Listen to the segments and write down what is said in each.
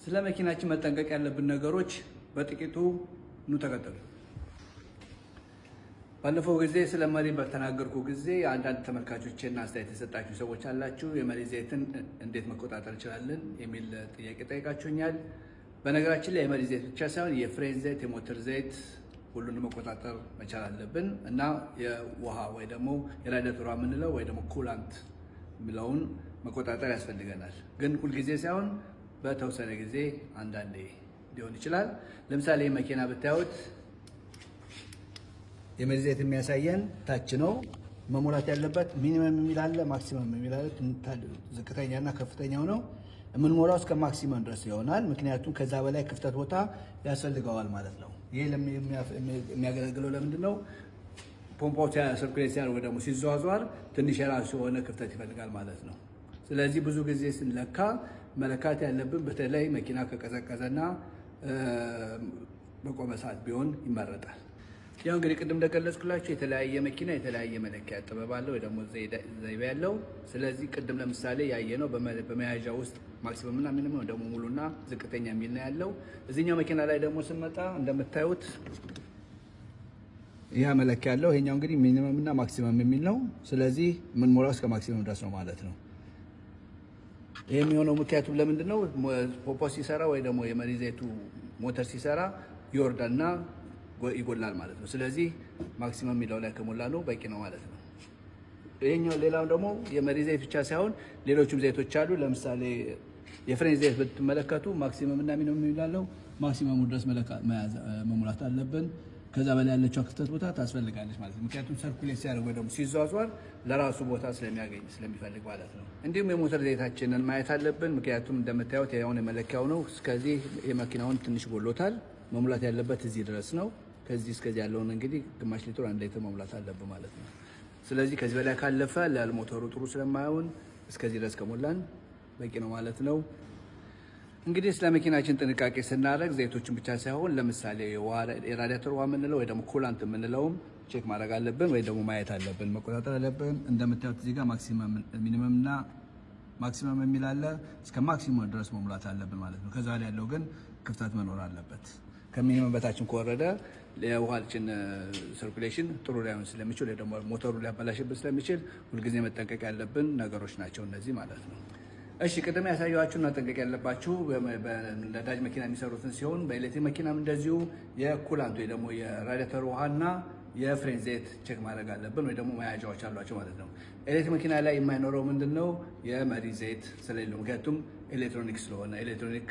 ስለ መኪናችን መጠንቀቅ ያለብን ነገሮች በጥቂቱ ኑ ተከተሉ። ባለፈው ጊዜ ስለ መሪ በተናገርኩ ጊዜ አንዳንድ ተመልካቾችና አስተያየት የሰጣችሁ ሰዎች አላችሁ። የመሪ ዘይትን እንዴት መቆጣጠር እንችላለን የሚል ጥያቄ ጠይቃችሁኛል። በነገራችን ላይ የመሪ ዘይት ብቻ ሳይሆን የፍሬን ዘይት፣ የሞተር ዘይት ሁሉንም መቆጣጠር መቻል አለብን እና የውሃ ወይ ደግሞ የራዲያተር ውሃ የምንለው ወይ ደግሞ coolant የሚለውን መቆጣጠር ያስፈልገናል። ግን ሁልጊዜ ሳይሆን በተወሰነ ጊዜ አንዳንዴ ሊሆን ይችላል። ለምሳሌ መኪና ብታዩት የመሪ ዘይት የሚያሳየን ታች ነው መሙላት ያለበት። Minimum የሚል አለ፣ maximum የሚል አለ። ዝቅተኛና ከፍተኛው ነው። የምንሞላው እስከ maximum ድረስ ይሆናል። ምክንያቱም ከዛ በላይ ክፍተት ቦታ ያስፈልገዋል ማለት ነው። ይህ የሚያገለግለው ለምንድን ነው? ፖምፓው circulate ሲያደርግ ወይ ደግሞ ሲዟዟር ትንሽ የራሱ የሆነ ክፍተት ይፈልጋል ማለት ነው። ስለዚህ ብዙ ጊዜ ስንለካ መለካት ያለብን በተለይ መኪና ከቀዘቀዘና በቆመ ሰዓት ቢሆን ይመረጣል። ያው እንግዲህ ቅድም እንደገለጽኩላችሁ የተለያየ መኪና የተለያየ መለኪያ ጥበብ አለው ወይ ደግሞ ዘይቤ ያለው። ስለዚህ ቅድም ለምሳሌ ያየነው በመያዣ ውስጥ maximum እና minimum ደግሞ ሙሉና ዝቅተኛ የሚል ነው ያለው። እዚህኛው መኪና ላይ ደግሞ ስንመጣ እንደምታዩት ይህ መለኪያ ያለው ይሄኛው እንግዲህ minimum እና maximum የሚል ነው። ስለዚህ የምንሞላው እስከ maximum ድረስ ነው ማለት ነው። ይህ የሚሆነው ምክንያቱም ለምንድን ነው? ፖምፓ ሲሰራ ወይ ደግሞ የመሪ ዘይቱ ሞተር ሲሰራ ይወርዳልና ይጎላል ማለት ነው። ስለዚህ maximum የሚለው ላይ ከሞላ ነው በቂ ነው ማለት ነው። ይሄኛው ሌላው ደግሞ የመሪ ዘይት ብቻ ሳይሆን ሌሎችም ዘይቶች አሉ። ለምሳሌ የፍሬን ዘይት ብትመለከቱ maximum እና minimum የሚላለው maximum ኡ ድረስ መሙላት አለብን። ከዛ በላይ ያለችው ክፍተት ቦታ ታስፈልጋለች ማለት ነው። ምክንያቱም circulate ሲያደርግ ወይ ደግሞ ሲዟዟር ለራሱ ቦታ ስለሚያገኝ ስለሚፈልግ ማለት ነው። እንዲሁም የሞተር ዘይታችንን ማየት አለብን። ምክንያቱም እንደምታዩት ያሁን የመለኪያው ነው። እስከዚህ የመኪናውን ትንሽ ጎሎታል። መሙላት ያለበት እዚህ ድረስ ነው። ከዚህ እስከዚህ ያለውን እንግዲህ ግማሽ ሊትር 1 ሊትር መሙላት አለብን ማለት ነው። ስለዚህ ከዚህ በላይ ካለፈ ለሞተሩ ጥሩ ስለማይሆን እስከዚህ ድረስ ከሞላን በቂ ነው ማለት ነው። እንግዲህ ስለ መኪናችን ጥንቃቄ ስናደርግ ዘይቶችን ብቻ ሳይሆን ለምሳሌ የራዲያተር ውሃ የምንለው ወይ ደግሞ coolant የምንለውም check ማድረግ አለብን ወይ ደግሞ ማየት አለብን፣ መቆጣጠር አለብን። እንደምታዩት እዚህ ጋር maximum minimum እና maximum የሚል አለ። እስከ maximum ድረስ መሙላት አለብን ማለት ነው። ከዛ ላይ ያለው ግን ክፍተት መኖር አለበት። ከ minimum በታችን ከወረደ የውሃችን circulation ጥሩ ላይሆን ስለሚችል ወይ ደግሞ ሞተሩ ሊያበላሽብን ስለሚችል ሁልጊዜ መጠንቀቅ ያለብን ነገሮች ናቸው እነዚህ ማለት ነው። እሺ፣ ቅድም ያሳየኋችሁ መጠንቀቅ ያለባችሁ በነዳጅ መኪና የሚሰሩትን ሲሆን በኤሌክትሪክ መኪናም እንደዚሁ የ coolant ወይ ደግሞ የራዲያተር ውሃና የፍሬን ዘይት check ማድረግ አለብን፣ ወይ ደግሞ መያዣዎች አሏቸው ማለት ነው። ኤሌክትሪክ መኪና ላይ የማይኖረው ምንድን ነው? የመሪ ዘይት ስለሌለው፣ ምክንያቱም ኤሌክትሮኒክ ስለሆነ፣ ኤሌክትሮኒክ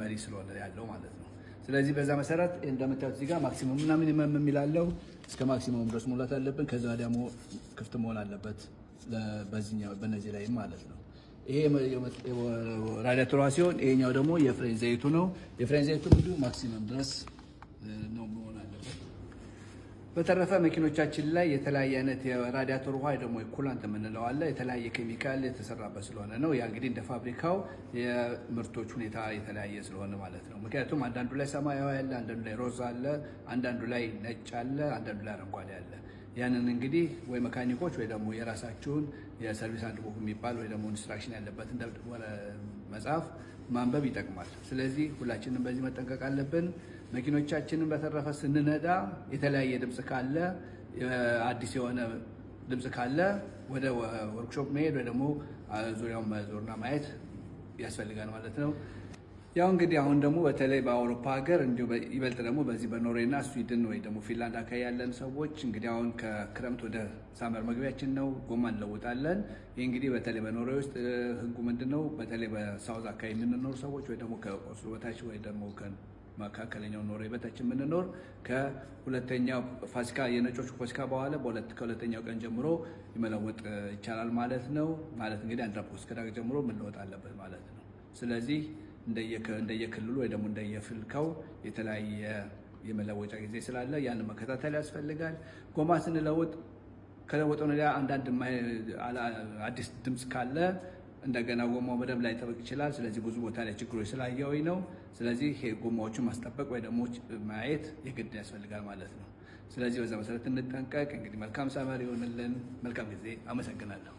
መሪ ስለሆነ ያለው ማለት ነው። ስለዚህ በዛ መሰረት እንደምታዩት እዚህ ጋር maximum እና minimum የሚላለው እስከ maximum ድረስ ሙላት አለብን። ከዛ ደግሞ ክፍት መሆን አለበት በዚህኛው በነዚህ ላይ ማለት ነው። ይሄ ራዲያተሯ ሲሆን ይሄኛው ደግሞ የፍሬን ዘይቱ ነው። የፍሬን ዘይቱ እንግዲህ maximum ድረስ ነው መሆን አለበት። በተረፈ መኪኖቻችን ላይ የተለያየ አይነት የራዲያተር ውሃ ደግሞ የ coolant የምንለው አለ። የተለያየ ኬሚካል የተሰራበት ስለሆነ ነው። ያ እንግዲህ እንደ ፋብሪካው የምርቶች ሁኔታ የተለያየ ስለሆነ ማለት ነው። ምክንያቱም አንዳንዱ ላይ ሰማያዊ አለ፣ አንዳንዱ ላይ ሮዝ አለ፣ አንዳንዱ ላይ ነጭ አለ፣ አንዳንዱ ላይ አረንጓዴ አለ። ያንን እንግዲህ ወይ መካኒኮች ወይ ደግሞ የራሳችሁን የ service handbook የሚባል ወይ ደግሞ instruction ያለበትን መጽሐፍ ማንበብ ይጠቅማል። ስለዚህ ሁላችንም በዚህ መጠንቀቅ አለብን። መኪኖቻችንን በተረፈ ስንነዳ የተለያየ ድምፅ ካለ፣ አዲስ የሆነ ድምፅ ካለ ወደ ወርክሾፕ መሄድ ወይ ደግሞ ዙሪያውን መዞርና ማየት ያስፈልጋል ማለት ነው። ያው እንግዲህ አሁን ደግሞ በተለይ በአውሮፓ ሀገር እንዲሁ ይበልጥ ደግሞ በዚህ በኖርዌይና ስዊድን ወይ ደግሞ ፊንላንድ አካባቢ ያለን ሰዎች እንግዲህ አሁን ከክረምት ወደ summer መግቢያችን ነው፣ ጎማ እንለውጣለን። ይህ እንግዲህ በተለይ በኖርዌይ ውስጥ ህጉ ምንድን ነው? በተለይ በ south አካባቢ የምንኖር ሰዎች ወይ ደግሞ ከኦስሎ በታች ወይ ደግሞ መካከለኛው ኖርዌይ በታች የምንኖር ከሁለተኛው ፋሲካ፣ የነጮቹ ፋሲካ በኋላ ከሁለተኛው ቀን ጀምሮ መለወጥ ይቻላል ማለት ነው። ማለት እንግዲህ andre påskedag ጀምሮ መለወጥ አለበት ማለት ነው። ስለዚህ እንደየክልሉ ወይ ደግሞ እንደየ fylke ው የተለያየ የመለወጫ ጊዜ ስላለ ያንን መከታተል ያስፈልጋል። ጎማ ስንለውጥ ከለወጠው ወዲያ አንዳንድ አዲስ ድምፅ ካለ እንደገና ጎማው በደንብ ላይጠበቅ ይችላል። ስለዚህ ብዙ ቦታ ላይ ችግሮች ስላየሁኝ ነው። ስለዚህ ጎማዎቹን ማስጠበቅ ወይ ደግሞ ማየት የግድ ያስፈልጋል ማለት ነው። ስለዚህ በዛ መሰረት እንጠንቀቅ። እንግዲህ መልካም summer ይሆንልን። መልካም ጊዜ። አመሰግናለሁ።